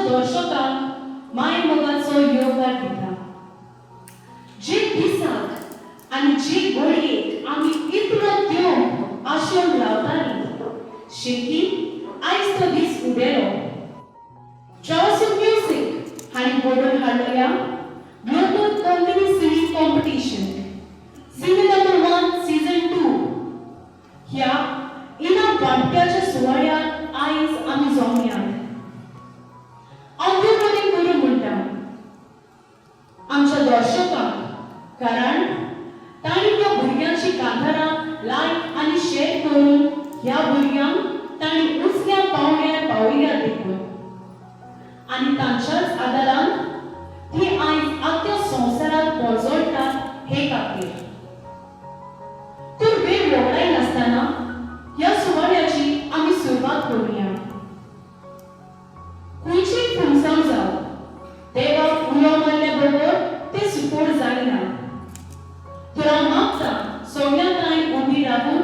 दर्शकांक माय मोगाचो येवकार दिता. जे दिसाक आनी जे घडयेक आमी इतलो तेंप आशेवन रावतालीं, शेकी आयज तो दीस उदेलो. ट्रावसो म्युजीक हांणी घडोवन हाडलेल्या global Konkani singing competition singer number 1 season 2 ह्या इनाम वांटप्याच्या सुवाळ्याक आयज आमी जमयात. हांव देव बरें करूं म्हणटा आमच्या दर्शकांक, कारण तांणी ह्या भुरग्यांची कांतारां लायक आनी शेअर करून ह्या भुरग्यांक तांणी उंचल्या पावंड्यार पावयल्या देखून, आनी तांच्याच आदारान ती आयज आख्ख्या संवसारात पोजोळटात हे खातीर. तर वेळ वगडाय नासतना ह्या सुवाळ्याची आमी सुरवात करुया. खंयचीय खुमसांव जावं, देवाक उलो मारल्या बगर तें सुकोड जायना. तर हांव मागता सगळ्या कांय उबी रावून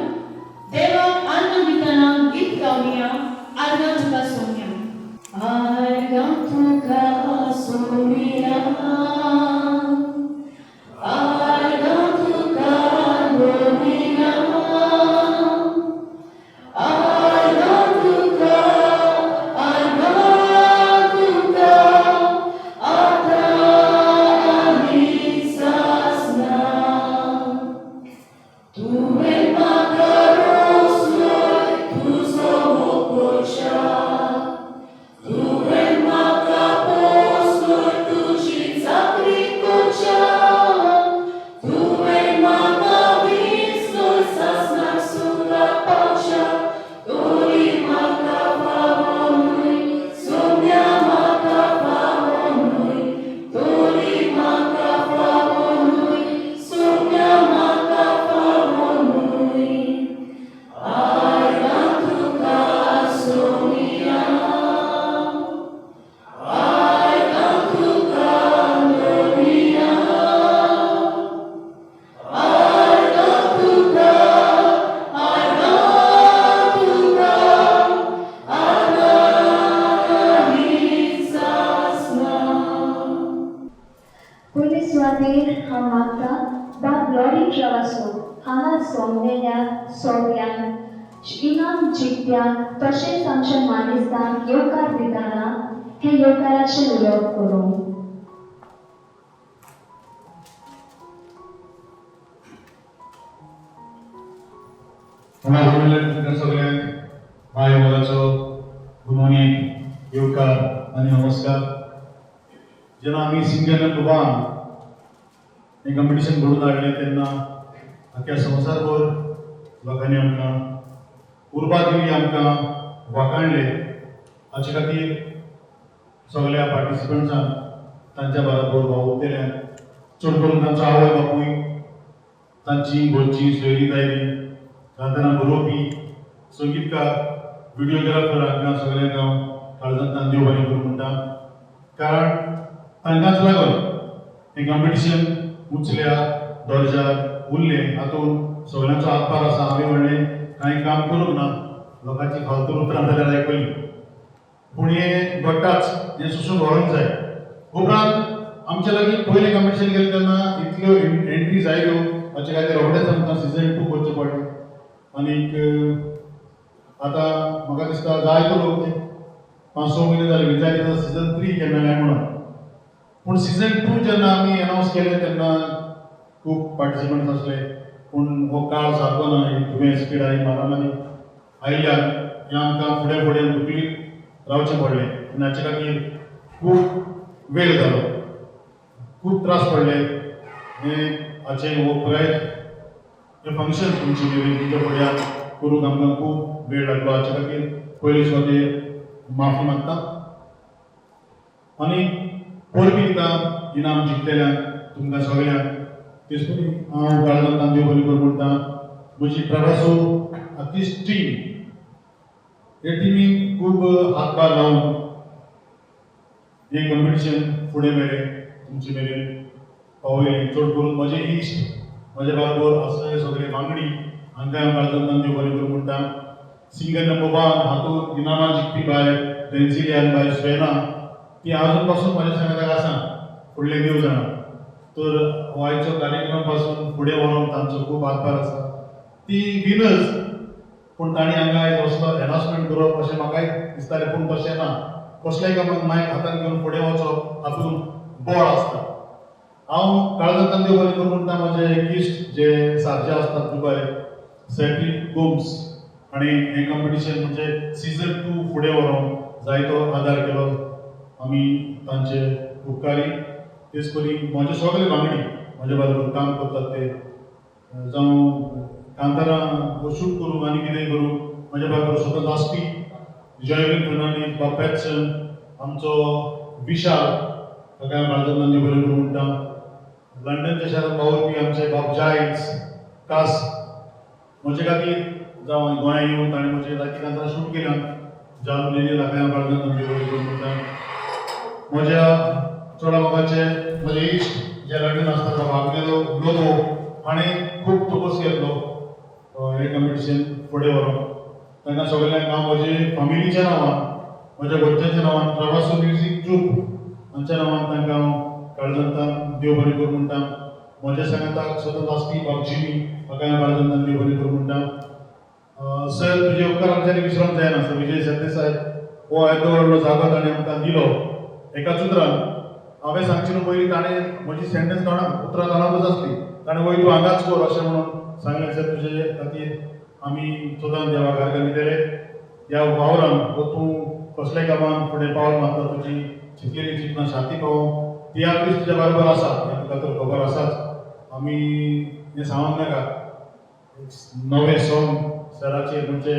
देवाक आर्गां दितना गीत गावया. आर्गां तुका सोमया, आर्गां तुका सोमया, आर्गां तुका लोमिया, आर्गां तुका, आर्गां तुका, आतां आनी सासणां. तुवें म्हाका रोसलोय तुजो मोग करच्याक, तुवें म्हाका पोसलोय तुजी चाकरी करच्याक, तुवें म्हाका विंचलोय सासणाक सुखाक पावच्याक, तरी म्हाका फावो न्हय सोम्या, म्हाका फावो न्हय, तरी म्हाका फावो न्हय सोम्या, म्हाका फावो न्हय. आर्गां तुका सोम्या, आर्गां तुका लोमिया, आर्गां तुका, आर्गां तुका, आतां आनी सासणां. पयले सुवातेर हांव मागता बाब लॉरी ट्रवासो हांगा सोमलेल्या सगळ्यांक, इनाम जिखप्यांक तशेंच आमच्या मानेस्तांक येवकार दितना हें येवकाराचें उलोवप करूं. हांगा जमिल्ल्या तुमकां सगळ्यांक माय मोगाचो गुड मॉर्निंग, येवकार आनी नमस्कार. जेन्ना आमी सिंगर नंबर 1 हें कॉम्पिटिशन घडोवन हाडलें तेन्ना आख्या संवसारभर लोकांनी आमकां उर्बा दिली, आमकां वाखाणले. हाचे खातीर सगळ्या पार्टिसिपंट्सांक, तांच्या बरोबर वावुरतल्यांक, चड करून तांचो आवय बापूय, तांची घरची सोयरी दायरी, कांतारां बरोवपी, संगीतकार, विडियोग्राफर, हांकां सगळ्यांक हांव काळजांतल्यान देव बरें करूं म्हणटा, कारण तांकांच लागून हें कॉम्पिटिशन उंचल्या दर्जार उरलें. हातूंत सगळ्यांचो हातभार आसा. हांवें म्हणलें कांय काम करूंक ना, लोकांची फालतू उतरां जाल्यार आयकलीं, पूण हें घडटाच, हें सोंसून व्हरूंक जाय. उपरांत आमच्या लागीं पयलें कॉम्पिटिशन केलें तेन्ना इतल्यो एंट्रीज आयल्यो, हाचे खातीर रोखडेंच आमकां सिजन 2 करचें पडलें. आनीक आतां म्हाका दिसता जायतो लोक 5-6 म्हयने जाले विचारिता सिजन 3 केन्ना काय म्हणून. पूण सिजन 2 जेन्ना आमी एनावन्स केलें तेन्ना खूब पार्टिसिपंट्स आसले, पूण हो काळ सारको ना, ही दुयेंस पिडा, ही मारामारी आयिल्ल्यान हें आमकां फुडें फुडें धुकलीत रावचें पडलें आनी हाचे खातीर खूब वेळ जालो, खूब त्रास पडले. हें हाचें हो पुराय हें फंक्शन तुमचे मेरेन, तुमच्या फुड्यान करूंक आमकां खूब वेळ लागलो. हाचे खातीर पयले सुवातेर माफी मागता आनी परबीं दिता इनाम जिखतल्यांक, तुमकां सगळ्यांक. तेच परी हांव काळजांतल्यान देव बरें करूं म्हणटा म्हजी प्रवासो आख्खीच टीम, हे टिमीन खूब हातभार लावन हें कॉम्पिटिशन फुडें मेरेन तुमचे मेरेन पावयलें. चड करून म्हजे इश्ट, म्हजे बरोबर आसलेले सगळे वांगडी, हांकां हांव काळजांतल्यान देव बरें करूं म्हणटा. सिंगर नंबर 1 हातूंत इनामां जिखपी बाय डेन्सिलियान, बाय स्वेना, ती अजून पासून म्हज्या सांगाताक आसा फुडले देव जाणा. तर हो आयचो कार्यक्रम पासून फुडें व्हरोंक तांचो खूब हातभार आसा. ती विनर्स, पूण तांणी हांगा आयज असलो एनावन्समेंट करप अशें म्हाकाय दिसतालें, पूण तशें ना. कसल्याय कामाक मायक हातान घेवन फुडें वचप हातूंत बळ आसता. हांव काळजांतल्यान देव बरें करूं म्हणटा म्हजे एक इश्ट जे सारजे आसतात दुबाय, सॅटी गोम्स, आनी हें कॉम्पिटिशन म्हणजे सिजन 2 फुडें व्हरोंक जायतो आदार केलो, आमी तांचे उपकारी. तेच परी म्हजे सगळे वांगडी म्हजे बरोबर काम करतात ते, जावं कांतारां शूट करूं आनी कितेंय करूं, म्हज्या बरोबर सदांच आसपी जॉयवीन फर्नांडीस, बाब पॅटसन, आमचो विशाल, ताका हांव काळजांतल्यान देव बरें करूं म्हणटा. लंडनच्या शारांत वावुरपी आमचे बाब जायल्स कास, म्हजे खातीर जावं गोंयांत येवन ताणें म्हजे लागीं कांतारां शूट केल्या, जावन लेनी, ताका हांव काळजांतल्यान देव बरें करूं म्हणटा. म्हज्या चोडा मोगाचे म्हजे इश्ट जे लंडन आसतात, बाबा आग्नेलो लोबो हाणें खूब तपस घेतलो हें कॉम्पिटिशन फुडें व्हरोंक. तांकां सगल्यांक हांव म्हजे फॅमिलीच्या नांवान, म्हज्या घरच्यांच्या नांवान, प्रवासो म्युजीक ट्रूप हांच्या नांवान तांकां हांव काळजांतल्यान देव बरें करूं म्हणटा. म्हज्या सांगाताक सदांच आसपी बाब जिमी, हाका हांव काळजांतल्यान देव बरें करूं म्हणटा. सर, तुजे उपकार आमच्यांनी विसरोंक जायना. सर विजय सरदेसाय, हो येदो व्हडलो जागो ताणें आमकां दिलो. एकाच उतरान हांवें सांगचे न्हू पयलीं ताणें म्हजी सेंटन्स तोंडाक, उतरां तोंडाकूच आसली, ताणें वय तूं हांगाच कर अशें म्हणून सांगलें. सर, तुजे खातीर आमी सदांच देवाक आर्गां दितले. ह्या वावरान वो तूं कसल्या कामान फुडें पावल मारता, तुजी चिंतलेली चिंतनां शांती पावोवंक तियात्रीस तुज्या बरोबर आसा हें तुका तर खबर आसाच, आमी हें सांगूंक नाका. नवें सॉंग सराचेर म्हणजे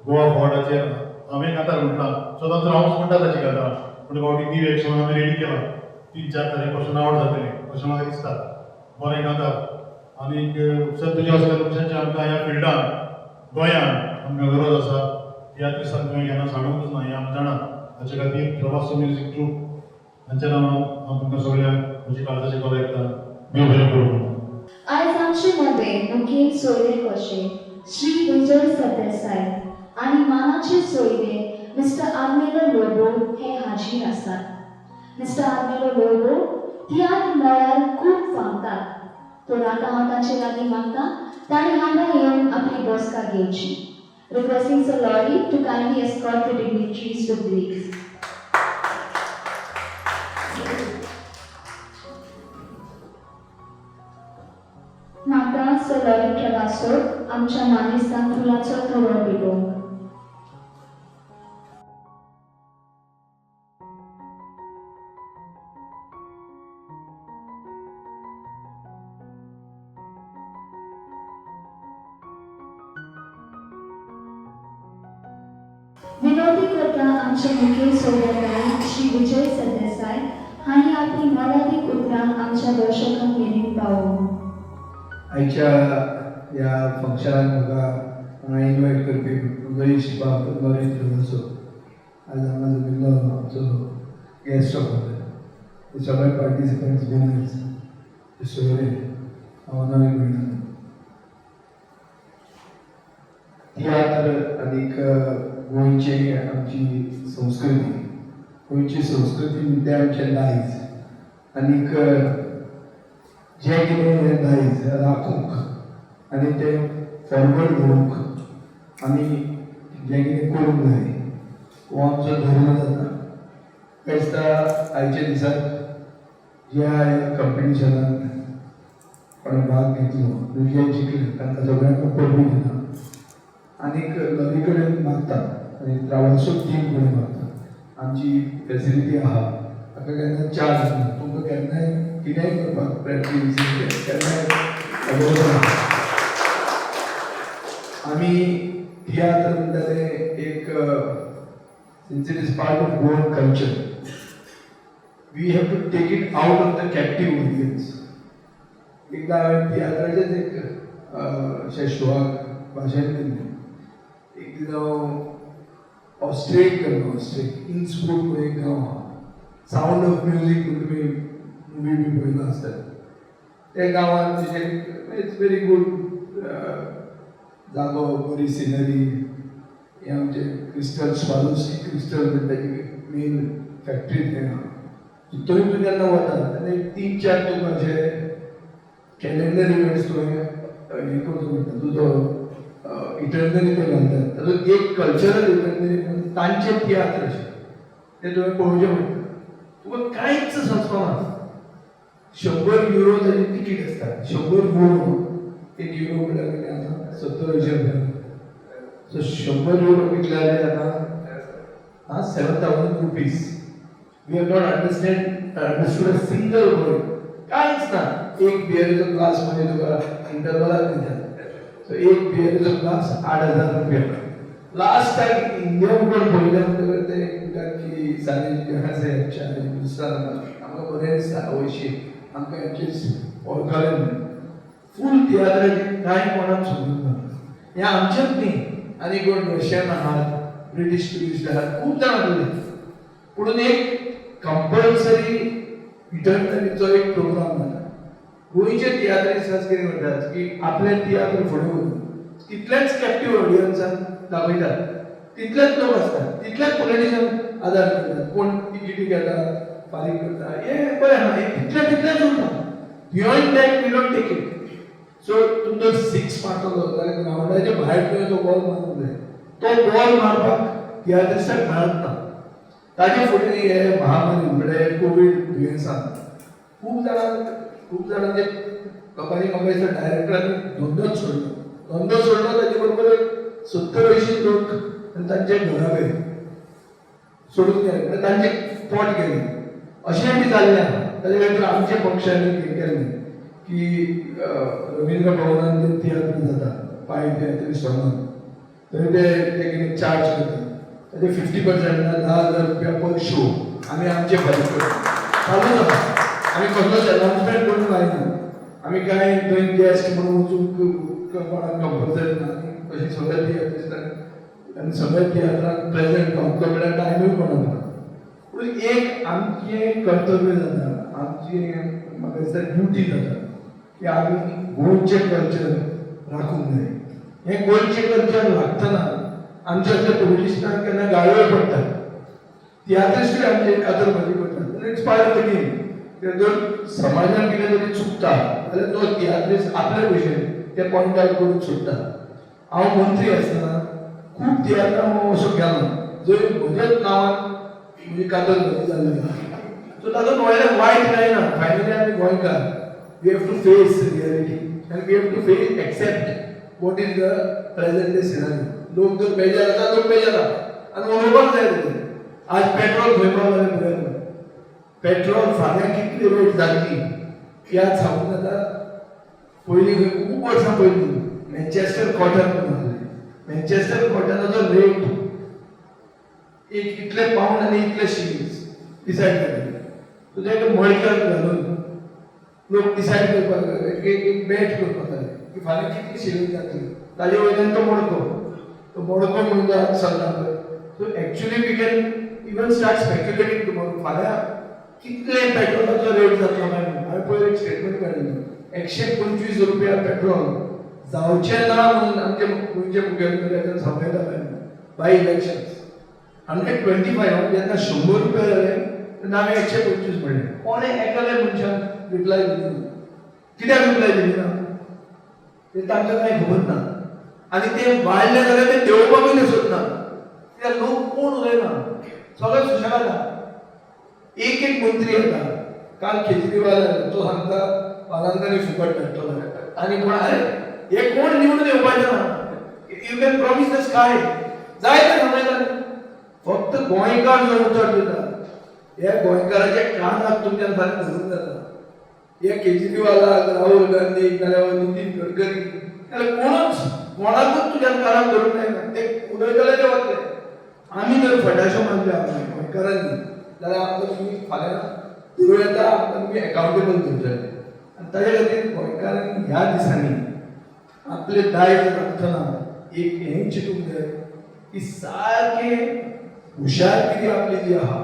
गोवा फॉवर्डाचेर हांवें कांतार म्हटलां, सदांच हांवूच म्हणटा ताची कांतारां, पूण फावटी नीव एक सॉंग आमी रेडी केलां, 3-4 तारीख पासून आवड जातलें अशें म्हाका दिसता. बरें कांतार. आनीक सर, तुज्या असल्या मनशांची आमकां ह्या फिल्डान गोंयान आमकां गरज आसा. तियात्रिस्तांक तुवें केन्ना सांगूंकच ना हें आमी जाणात. हाचे खातीर प्रवासो म्युजीक ट्रूप हांच्या नांवान हांव तुमकां सगळ्यांक म्हजी काळजाची कला ऐकता, देव बरें करूं. आयज आमचे मदें मुखेल सोयरे कशे श्री विजय सरदेसाय आनी मानाचे सोयरे मिस्टर आर्मेलो लोबो हे हाजीर आसात. मिस्टर आर्मेलो लोबो तियात्र मळार खूब फामतात, तर आतां हांव तांचे लागीं मागता तांणी हांगा येवन आपली बसका घेवची. Requesting Sir Lorry to kindly escort the dignitaries to the dais. मागता सर लॉरी ट्रेवासो आमच्या मानेस्तांक फुलाचो तुरो भेटोवंक. विनोदी करता आमचे मुखेल सोयऱ्याकडे श्री विजय सरदेसाय हांणी आपली मोलादीक उतरां आमच्या दर्शकांक मेरेन पावोवंक. आयच्या ह्या फंक्शनाक म्हाका हांगा इनवायट करपी म्हजो इश्ट बाब लॉरी त्रिवासो, आज हांगा जमिल्लो आमचो गेस्ट ऑफ ऑनर, सगळे पार्टिसिपंट्स, विनर्स, सोयरे, हांव नवीन म्हणटा तियात्र आनीक गोंयची आमची संस्कृती, गोंयची संस्कृती म्हणजे आमचें दायज आनीक जें कितें हें दायज राखूंक आनी तें फॉरवर्ड व्हरूंक आमी जें कितें करूंक जाय हो आमचो धर्म जाता. म्हाका दिसता आयच्या दिसाक ज्या ह्या कंपिटिशनान कोणें भाग घेतलो, जे जिखले, तांकां सगळ्यांक परबीं दिता आनीक लॉरी कडेन मागता आनी ट्रावल्सो टीम कडेन मागता. आमची फेसिलिटी आहा, ताका केन्ना चार्ज ना, तुमकां केन्नाय कितेंय करपाक प्रॅक्टीस केन्नाय अवेलेबल आहा. आमी तियात्र म्हणटा तें एक, since it is part of Goan culture, we have to take it out of the captive audience. एकदां हांवें तियात्राचेच एक शेशवाक भाशण दिल्लें. एक दीस हांव ऑस्ट्रियेक गेल्लो, ऑस्ट्रियेक इन्सब्रूक म्हणून एक गांव आहा. सावंड ऑफ म्युजीक म्हणून तुमी मुवी बी पळयला आसतलें. त्या गांवांत अशें it's very good जागो, बरी सिनरी. हे आमचे क्रिस्टल, स्वारोस्की क्रिस्टल म्हणटा ती मेन फॅक्टरी थंय आहा. थंय तूं जेन्ना वता तेन्ना एक तीन चार तुका अशे कॅलेंडर इव्हेंट्स तुवें हें करचो पडटा, तुजो इटरनरी ते घालतात. तातूंत एक कल्चरल इटरनरी म्हणून तांचे तियात्र अशे ते तुवें पळोवचें पडटा. तुका कांयच समजपाक ना. 100 युरो ताजी तिकीट आसता. 100 युरो, 1 युरो म्हणल्यार कितें आसा? 70-80 रुपया. सो 100 युरो कितले जाले आतां? आं, ₹7,000. We have not understood a single word. कांयच ना. एक बियरीचो ग्लास म्हणजे तुका इंटरवलाक दितात. सो एक बियरीचो ग्लास 8,000 रुपया. लास्ट टाइम इंडियन कोण पळयलें म्हणटकर ते म्हणटात की सारे जहाँ से अच्छा है, दुसरा नंबर. आमकां बरें दिसता, आवयशी आमकां हेंचेच वळखलें. फूल तियात्राची कांय कोणाक समजूंक ना. हें आमचेंच न्ही, आनी कोण रशियन आहात, ब्रिटीश ट्युरिस्ट आहात, खूब जाणां आसले. पुणून एक कंपल्सरी इटरनरीचो एक प्रोग्राम जाता. गोंयचे तियात्रिस्टास कितें करतात की आपले तियात्र फुडें व्हरून तितलेच कॅप्टीव ऑडियन्सान दाखयतात, तितलेच लोक आसतात, तितलेच पॉलिटिशियन आदार करतात, कोण तिकेटी घेता, फारीक करता. हें बरें आहा, हें तितलें तितलेंच उरता. Beyond that we don't take it. So तुमचो सिक्स मारतलो जाल्यार ग्रावंडाच्या भायर तुवें तो बॉल मारूंक जाय. तो बॉल मारपाक तियात्रिस्टाक मेळत ना. ताजे फुडें हे महामारी म्हळ्यार कोवीड दुयेंसान खूब जाणांचे, लोकांनी, म्हाका दिसता डायरेक्टरांनी धंदोच सोडलो. धंदो सोडलो, ताजे बरोबर एक 70-80 लोक आनी तांचे घराबे सोडून गेले, म्हणजे तांचे पोट गेले, अशें बी जाल्लें आहा. ताजे खातीर आमच्या पक्षांनी हें केलें की रवींद्र भवनान जे तियात्र जाता, पाय तियात्रिस्ट, थंय ते ते कितें चार्ज करता ताजे 50%, 10,000 रुपया पर शो आमी आमचे फारीक करता. चालूच आसा. आमी कसलोच अनाउन्समेंट करूंक लायना. आमी कांय थंय गेस्ट म्हणून वचूंक कोणाक कंपल्सरी ना. आनी अशी सगळ्या तियात्रिस्टांक आनी सगळ्या तियात्रांक प्रेझेंट रावतलो म्हळ्यार टायमूय कोणाक ना. पूण एक आमचें कर्तव्य जाता, आमची म्हाका दिसता ड्युटी जाता की आमी गोंयचें कल्चर राखूंक जाय. हें गोंयचें कल्चर राखतना आमच्या असल्या पॉलिटिशियनांक केन्ना गाळयो पडटात, तियात्रिस्टूय आमचे कातर भाजी करतात. It's part of the game. जर समाजान कितें तरी चुकता जाल्यार तो तियात्रिस्ट आपले भशेन ते पॉयंट आवट करून सोडटा. हांव मंत्री आसतना खूब तियात्रां हांव असो गेलो जंय म्हज्याच नांवान म्हणजे कातर भाजी जाल्ली. सो तातूंत व्हडलें वायट कांय ना. फायनली आमी गोंयकार. We have to face reality and we have to face, accept what is the present day scenario. लोक जर बेजार आसा, लोक बेजार आसा आनी उलोवपाक जाय तेजेर. आज पेट्रोल खंय पावलें पळय. पेट्रोल फाल्यां कितली रेट जातली ती आज सांगूंक जाता? पयलीं खंय खूब वर्सां पयलीं मँचेस्टर कॉटन म्हणून आसलें. मँचेस्टर कॉटनाचो रेट एक इतले पावंड आनी इतले शिलिंग्स डिसायड जाले. सो ते मळक्यार घालून लोक डिसायड करपाक लागले, एक एक बॅट करपाक लागले की फाल्यां कितली शिलिंग जातली. ताजे वयल्यान तो मडको, तो मडको म्हणून जो आज चल्ला पळय. So actually we can even start speculating tomorrow, फाल्यां कितले पेट्रोलाचो रेट जातलो काय म्हणून. हांवें पयर एक स्टेटमेंट काडिल्लें, 125 रुपया पेट्रोल जावचें ना म्हणून आमचे गोंयचे मुखेलमंत्र्याच्यान सांगयता बाय इलेक्शन्स. 125, जेन्ना 100 रुपया जाले तेन्ना हांवें 125 म्हणलें. कोणें एकाले मनशान रिप्लाय दिली ना. कित्याक रिप्लाय दिली ना? ते तांकां कांय खबर ना. आनी ते वाडले जाल्यार ते देंवोवपाकूय ते सोदना, कित्याक लोक कोण उलयना, सगळे सुशेगाद आहा. एक एक मंत्री येता. काल केजरीवाल आयलो, तो सांगता बालांकांनी फुकट मेळटलो. आनी कोण, अरे हे कोण निवडून येवपाचे ना. You can promise the sky, जाय ते सांगयता. फक्त गोंयकार जो उतर दिता, ह्या गोंयकाराच्या कानाक तुमच्यान फाल्यां धरूंक जाता. हे केजरीवालाक, राहुल गांधी नाजाल्यार नितीन गडकरी नाजाल्यार कोणूच, कोणाकूच तुज्यान कानाक धरूंक जायना. ते उलयतले, ते वतले. आमी जर फटाशो मारल्यो आमी गोंयकारांनी जाल्यार आमकां तुमी फाल्यां धरूं येता, आमकां तुमी एकाउंटेबल करतले. आनी ताजे खातीर गोंयकारांनी ह्या दिसांनी आपले दायज राखतना एक हें चिंतूंक जाय की सारकें हुशारगिरी आपली जी आहा.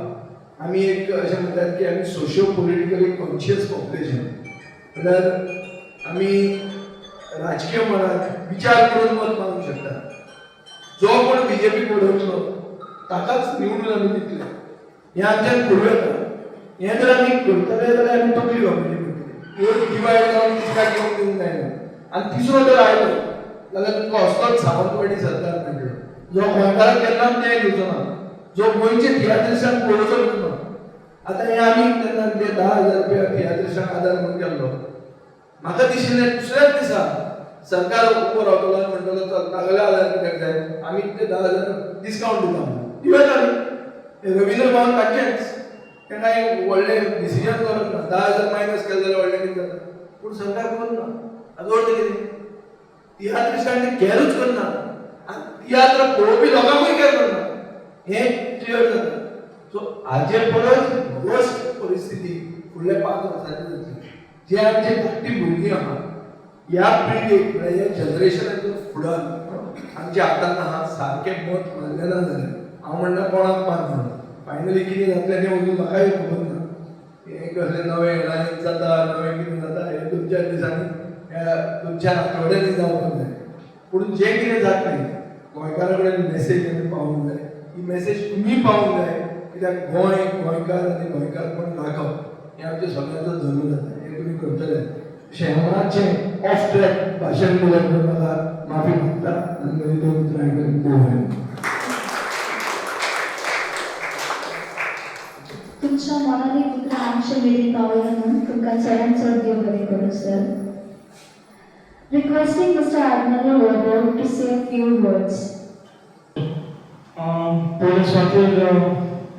आमी एक अशें म्हणटात की आमी सोशियो पॉलिटिकली कॉन्शियस पॉप्युलेशन, म्हणल्यार आमी राजकीय मळार विचार करून मत मारूंक शकता. जो कोण बीजेपीक उडयतलो ताकाच निवडून आमी दितले. हें आमच्यान करूं येता. हें जर आमी करतले जाल्यार आमी तकली वापरली पडटली. डिवायड जावन तिसऱ्याक येवंक दिवंक जायना. आनी तिसरो जर आयलो जाल्यार तुमकां असलोच सावंतवाडी सरकार मेळटलो जो गोंयकाराक केन्नाच न्याय दिवचो ना, जो गोंयचे तियात्रिस्टांक पळोवचोच ना. आतां हें आमी तेन्ना ते 10,000 रुपया तियात्रिस्टांक आदार म्हणून केल्लो. म्हाका दिशिल्लें दुसऱ्याच दिसा सरकार उबो रावतलो आनी म्हणटलो चल तागेले आदार कित्याक जाय, आमी ते 10,000 डिस्कावंट दिता म्हणून दिवया आमी. रविंद्र भवन ताचेंच, तें कांय व्हडलें डिसिजन करप ना. 10,000 मायनस केलें जाल्यार व्हडलें कितें जाता, पूण सरकार करना. हाजो अर्थ कितें, तियात्रिस्टांक कॅरूच करना आनी तियात्र पळोवपी लोकांकूय कॅर करना, हें क्लियर जाता. सो हाजे परस वर्स्ट परिस्थिती फुडल्या 5 वर्सांनी जातली. जे आमचे धाकटी भुरगीं आहा ह्या पिळगेक म्हळ्यार ह्या जनरेशनाच्या फुडार आमच्या हातान आहा सारकें मत मारलें ना जाल्यार हांव म्हणटा कोणाक मार म्हणून फायनली कितें जातलें तें अजून म्हाकाय खबर ना. हें कसलें नवें एलायन्स जाता, नवें कितें जाता, हें 2-4 दिसांनी ह्या 2-4 आठवड्यांनी जावपाक जाय. पूण जें कितें जातलें गोंयकारा कडेन मॅसेज आमी पावूंक जाय. ही मॅसेज तुमी पावूंक जाय, कित्याक गोंय, गोंयकार आनी गोंयकारपण राखप हें आमच्या सगळ्यांचो धर्म जाता. हें तुमी करतले. अशें हांव मातशें ऑफ ट्रॅक भाशण केलें म्हणून म्हाका माफी मागता आनी म्हजी 2 उतरां आयकून देव. तुमच्या मनाली उतरां आमचे मेरेन पावया म्हणून तुमकां चडान चड देव बरें करूं sir. Requesting Mr. Arnaldo Lobo to say a few words. पयले सुवातेर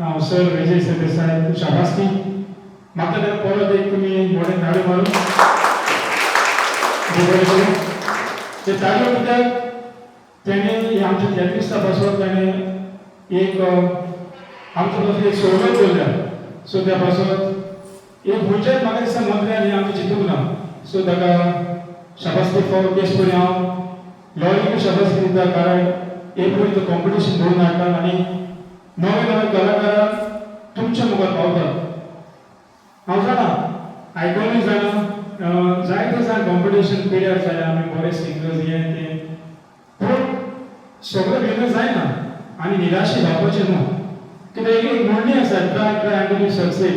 हांव सर विजय सरदेसाय शाबासकी म्हाका जाल्यार परत एक तुमी व्हडलें ताळयो मारून बरें करूं. ते ताळयो कित्याक तेणें आमच्या तियात्रिस्ता पासून तेणें एक आमच्या पासून एक सवलत दवरल्या. सो त्या पासून एक खंयच्याच म्हाका दिसता मंत्र्यान हें आमचें चिंतूंक ना. सो ताका शाबासकी फावो. तेच परी हांव लॉरीकूय शाबासकी दिता, कारण एक पळय तो कॉम्पिटिशन घडोवन हाडटा आनी नवे नवे कलाकारांक तुमच्या मुखार पावतात. हांव जाणा आयकोनूय जाणा जायते जाण कॉम्पिटिशन पिड्यार जाय, आमी बरे सिंगर्स हें तें, पूण सगळें भिन्न जायना आनी निराशी जावपाचें न्हू. कित्याक एक म्हणणी आसा, try try until you succeed.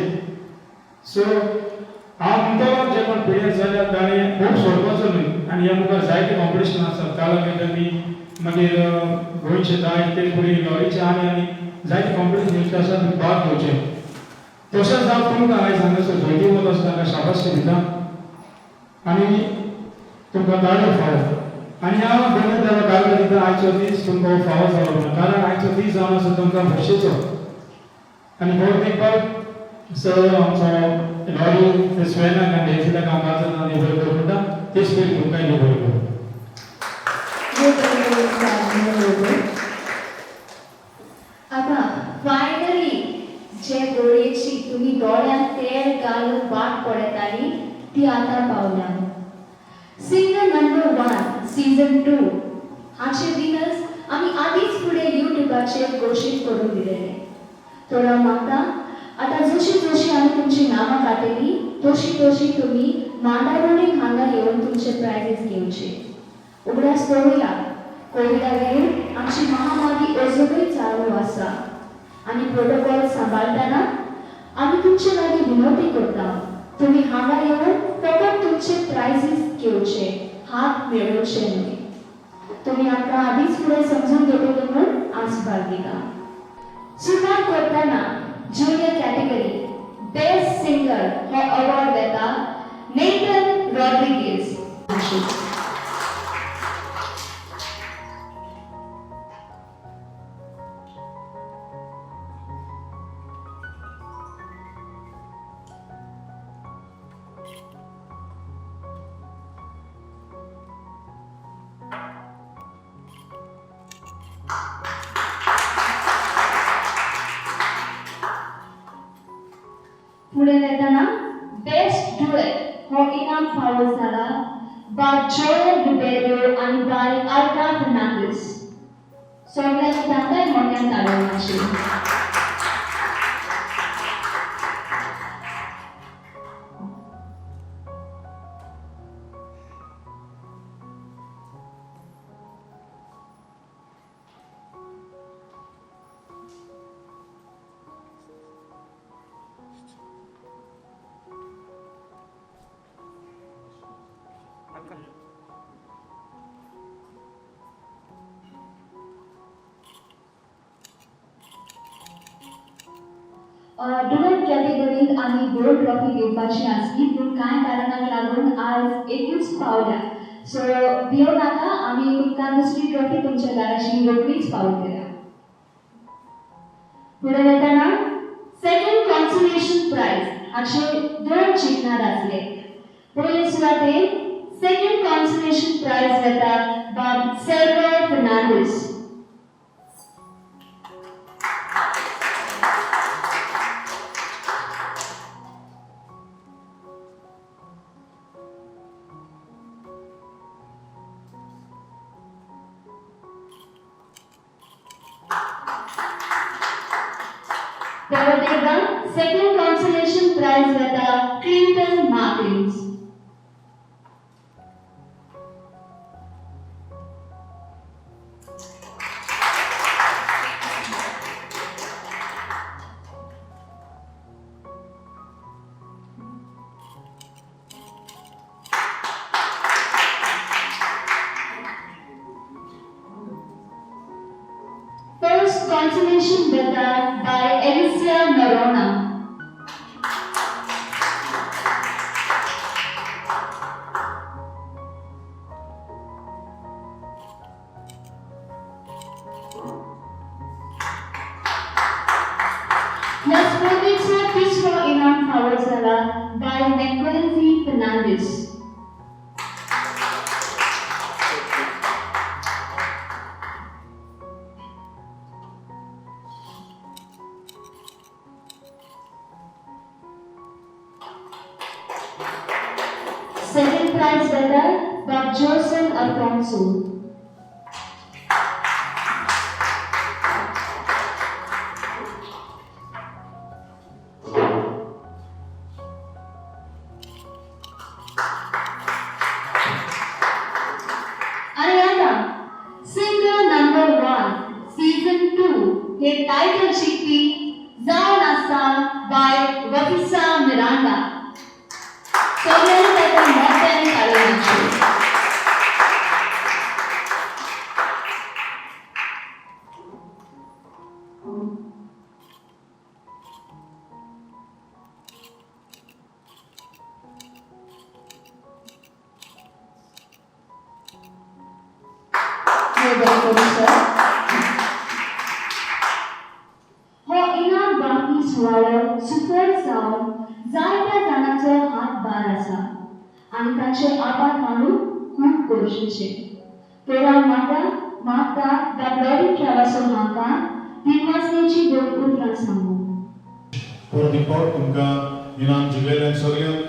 So हांव म्हणटलो जे कोण पिड्यार जाल्यार ताणें खूब सोडपाचो न्हय. आनी ह्या मुखार जायते कॉम्पिटिशन आसा, कला अकादमी, मागीर गोंयचे दायज, ते फुडें लॉरीचे आनी आनी जायते कॉम्पिटिशन आसा, तुमी भाग घेवचे. तशेंच हांव तुमकां आयज हांगासर जैतिवंत आसा तांकां शाबासकी दिता आनी तुमकां ताळयो फावो. आनी हांव बरें देवा कागाळ दिता आयचो दीस तुमकां फावो जालो म्हणून, कारण आयचो दीस जावन आसा तुमकां खोशयेचो. आनी भोव तेंपाक सर आमचो लॉरी स्वेनाक आनी हेसिलाक हांव गाजर आनी बरें करूं म्हणटा, तेच पयलीं तुमकां बरें करूं. आतां फायनली जे गोळयेची तुमी दोळ्यांत तेल घालून वाट पळयताली ती आतां पावल्या. सिंगर नंबर 1 सीजन 2 हाचे विनर्स आमी आदींच फुडें युट्यूबाचेर घोशीत करून दिलेले. तर हांव मागता आतां जशी जशी आमी तुमची नांवां काडटली तशी तशी तुमी मांडावळीक हांगा येवन तुमचे प्रायजीस घेवचे. उगडास दवरुया, कोविडा वेळार आमची महामारी अजुनूय चालू आसा आनी प्रोटोकॉल सांबाळटना आमी तुमचे लागीं विनवती करता, तुमी हांगा येवन फकत तुमचे प्रायजीस घेवचे, हात मेळोवचे न्हय. तुमी आमकां आदींच फुडें समजून घेतले म्हूण आस बाळगिता. सुरवात करतना ज्युनियर कॅटेगरी बेस्ट सिंगर हो अवॉर्ड वेता नेथन रॉड्रिगेज. फुडें वेतना बेस्ट डुएट हो इनाम फावो जाला बाय जोएल रिबेरो आनी बाय आल्का फर्नांडीस. सगळ्यांनी तांकांय मोठ्यान ताळयो मारच्यो. डुएट कॅटेगरींत आमी दोन ट्रॉफी दिवपाची आसली, पूण कांय कारणाक लागून आज एकूच पावल्या. सो भियो नाका, आमी तुमकां दुसरी ट्रॉफी तुमच्या घराशी रोखडीच पावतल्या. फुडें वतना सेकंड कॉन्सोलेशन प्रायज हाचे दोन जिखणार आसले. पयले सुवातेर सेकंड कॉन्सोलेशन प्रायज वता बाब सेल्वर फर्नांडीस. परत एकदा सेकंड कॉन्सोलेशन प्रायज वता Clinton Martins. First consolation वता by Alicia Noronha. ह्या स्पर्धेचो तिसरो इनाम फावो जाला बाय मॅक्वेन्झी Fernandes. Second prize winner, Bob Joseph Alfonso. आणि आता सिंगर नंबर 1 सीझन 2 हे टायटल जिंकपी जावन आसा बाय वफिसा मिरांडा. सगळ्यांनी ताका मोठ्यान ताळयो मारच्यो. देव बरें करूं सर. हो इनाम वांटणी सुवाळो सुफळ जावन जायत्या जाणांचो हातभार आसा आनी ताचे आभार मानूंक खूब गरजेचें. तर हांव मागता दा ब्लॉरी ट्रॅव्हल्सो हांकां दिनवासनेची दोन उतरां सांगू. परत एक फावट तुमकां इनाम जिखलेल्यान सगळ्यांक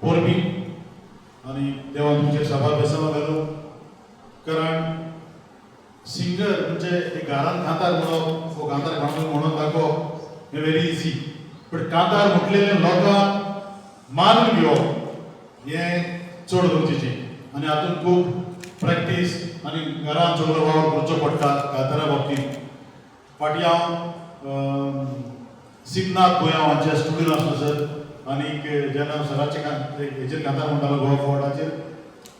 परबीं आनी देवान तुमचेर साबार बेसांव घालूं. कारण सिंगर म्हणजे एक घरान कांतार म्हणप वो कांतार घालून म्हणून दाखोवप हें व्हेरी इजी, बट कांतार म्हटलेलें लोकांक मानून घेवप हें चड गरजेचें आनी हातूंत खूब प्रॅक्टीस आनी घरान सगळो वावर करचो पडटा कांतारा बाबतींत. फाटीं हांव सिद्धनाथ गोयांव हांच्या स्टुडियो आसलो सर, आनीक जेन्ना सराचे हेजेर कांतार म्हणटालो गोवा फॉर्डाचेर,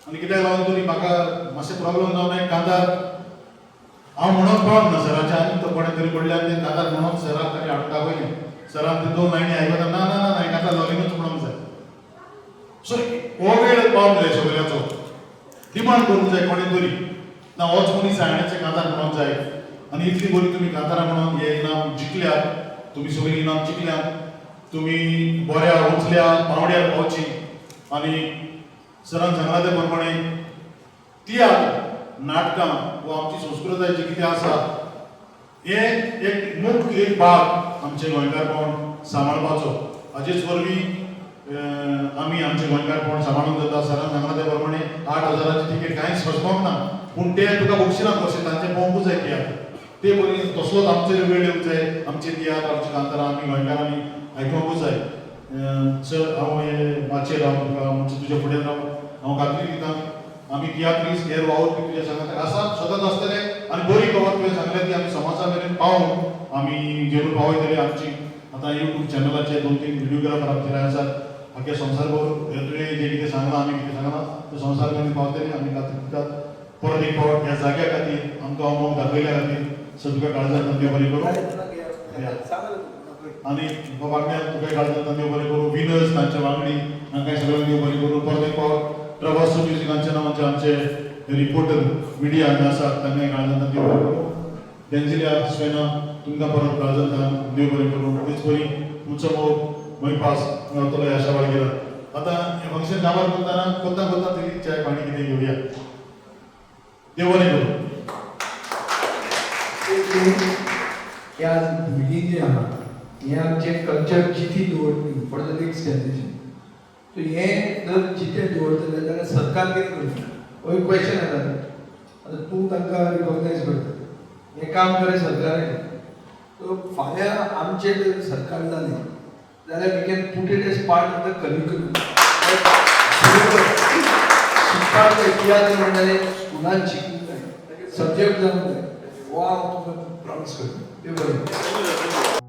आनी कित्याक लागून तरी म्हाका मातशें प्रॉब्लम जावन एक कांतार हांव म्हणूंक पावना सराच्या, आनी तो कोणें तरी कडल्यान तें कांतार म्हणून सराक ताणें हाडून दाखयलें. सरान ते दोन लायनी आयकता, ना ना ना कांतार लॉलीनूच म्हणूंक जाय. सो हो वेळ पावंक जाय सगळ्याचो, डिमांड करूंक जाय कोणें तरी, ना होच मनीस आयण्याचें कांतार म्हणूंक जाय. आनी इतली बरी तुमी कांतारां म्हणून हे इनाम जिखल्यात, तुमी सगळीं इनाम जिखल्यात, तुमी बऱ्या उंचल्या पांवड्यार पावची. आनी सरान सांगलां ते प्रमाणे तियात्र, नाटकां वो आमची संस्कृताय जी कितें आसा हें एक मुख्य एक भाग आमचें गोंयकारपण सांबाळपाचो. हाचेच वरवीं आमी आमचें गोंयकारपण सांबाळूंक जाता. सरान सांगलां ते प्रमाणे 8,000ची तिकेट कांयच सोंसपाक ना, पूण ते तुका बक्षिनात कशें तांचें पळोवंकूच जाय तियात्र. ते बरी तसलोच आमचेर वेळ येवंक जाय, आमचे तियात्र आमचे कांतारां आमी गोंयकारांनी आयकोंकूच जाय. सर हांव हे माचयेर रावन तुका म्हणजे तुज्या फुडें रावन हांव खात्री दिता आमी तियात्रीस हेर वावुरपी तुज्या सांगाताक आसात, सदांच आसतले. आनी बरी खबर तुवें सांगल्या ती आमी समाजा मेरेन पावोवंक आमी जरूर पावयतले. आमची आतां युट्यूब चॅनलाचेर 2-3 व्हिडियोग्राफर आमचे आसात, आख्या संवसारभर तुवें जें कितें सांगलां आमी कितें सांगलां तें संवसार मेरेन पावतले. आमी खात्री दितात परत एक फावट ह्या जाग्या खातीर आमकां अमोग दाखयल्या खातीर सर तुका काळजांतल्यान देव बरें करूं. आनी वांगड्यान तुका काळजांतल्यान देव बरें करूं. विनर्स तांचे वांगडी हांकां सगळ्यांक देव बरें करूं. परत एक फावट प्रवासो म्युजिकांचे नांव आमचे रिपोर्टर मिडिया हांगा आसात तांकां काळजांतल्यान देव बरें करूं. डेन्जिलिया स्वेना तुमकां परत काळजांतल्यान देव बरें करूं. तेच परी तुमचो मोग मोयपास मेळटलो ह्या आशा बाळगितात. आतां हें फंक्शन काबार करतना कोत्ता कोत्ता तरी चाय पाणी कितें घेवया. देव बरें करूं. हे आज भुरगीं जी आहा हें आमचें कल्चर जिती दवरपी for the next generation. So हें जर जितें दवरतलें जाल्यार सरकार कितें करतलें हो एक क्वेश्चन येता. आतां तूं तांकां रिकॉग्नायज करता, हें काम खरें सरकाराचें. सो फाल्यां आमचें जर सरकार जालें जाल्यार we can put it as part of the curriculum. शिकपाक जाय तियात्र म्हणटाले स्कुलान शिकूंक जाय, सब्जेक्ट जावंक जाय. हो हांव तुमकां प्रॉमीस करता. ते बरें.